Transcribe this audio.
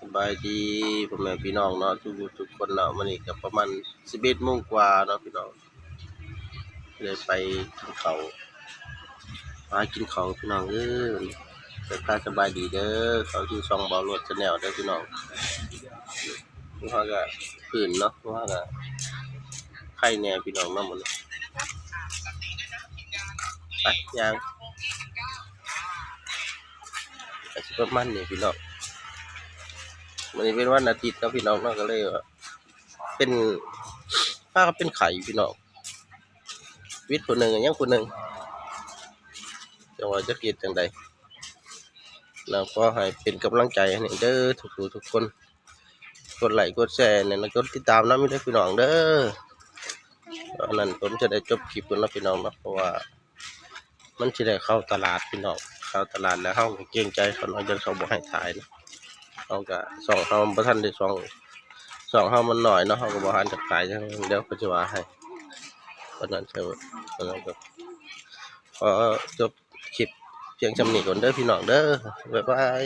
ສະບາຍດີພໍ່ແມ່ພີ່ນ້ອງເນາະ ທຸກໆຄົນເນາະ. ມື້ນີ້ກໍປະມານສິບເອັດໂມງກວ່າເນາະພີ່ນ້ອງ ໄດ້ໄປກິນເຂົ້າ ມາກິນເຂົ້າພີ່ນ້ອງເອີຍ. ທັກທາຍສະບາຍດີເດີ ເຂົ້າສູ່ຊ່ອງເບົາໂລດ Channel ເດີພີ່ນ້ອງ. ພວກເຮົາກໍຟື້ນເນາະ ພວກເຮົາກໍໄຄແດ່ພີ່ນ້ອງເນາະ ມື້ນີ້ ໄປຍ່າງ ກໍຊິປະມານນີ້ພີ່ນ້ອງ. ມື້ນີ້ເປັນວັນອາທິດເນາະພີ່ນ້ອງເນາະ ກໍເລີຍວ່າເປັນ ພາກັນເປັນໄຂ້ພີ່ນ້ອງ ວິດຜູ້ໜຶ່ງກໍຍັງຜູ້ໜຶ່ງ ຈັ່ງວ່າຈະເຮັດຈັ່ງໃດເນາະ. ຂໍໃຫ້ເປັນກຳລັງໃຈໃຫ້ເດີທຸກຜູ້ທຸກຄົນ ກົດໄລກົດແຊແດ່ເນາະ ກົດຕິດຕາມນຳເດີພີ່ນ້ອງເດີ. ອັນນັ້ນ ຜົມຈະໄດ້ຈົບຄລິບກ່ອນເນາະພີ່ນ້ອງເນາະ ເພາະວ່າ ມັນຊິໄດ້ເຂົ້າຕະຫຼາດພີ່ນ້ອງ ເຂົ້າຕະຫຼາດແລ້ວເຮົາກໍເກງໃຈເຂົາເນາະ ຢ້ານເຂົາບໍ່ໃຫ້ຖ່າຍເນາະ. ເຮົາກໍ ຊ່ອງເຮົາບໍ່ທັນໄດ້ ຊ່ອງ ຊ່ອງເຮົາມັນນ້ອຍເນາະ ເຮົາກໍບໍ່ທັນຈະຂາຍຫຍັງ ດຽວເຂົາຈະວ່າໃຫ້. ເພາະນັ້ນ ເພາະນັ້ນກໍຂໍຈົບຄລິບພຽງສ່ຳນີ້ກ່ອນເດີພີ່ນ້ອງເດີ ບາຍບາຍ.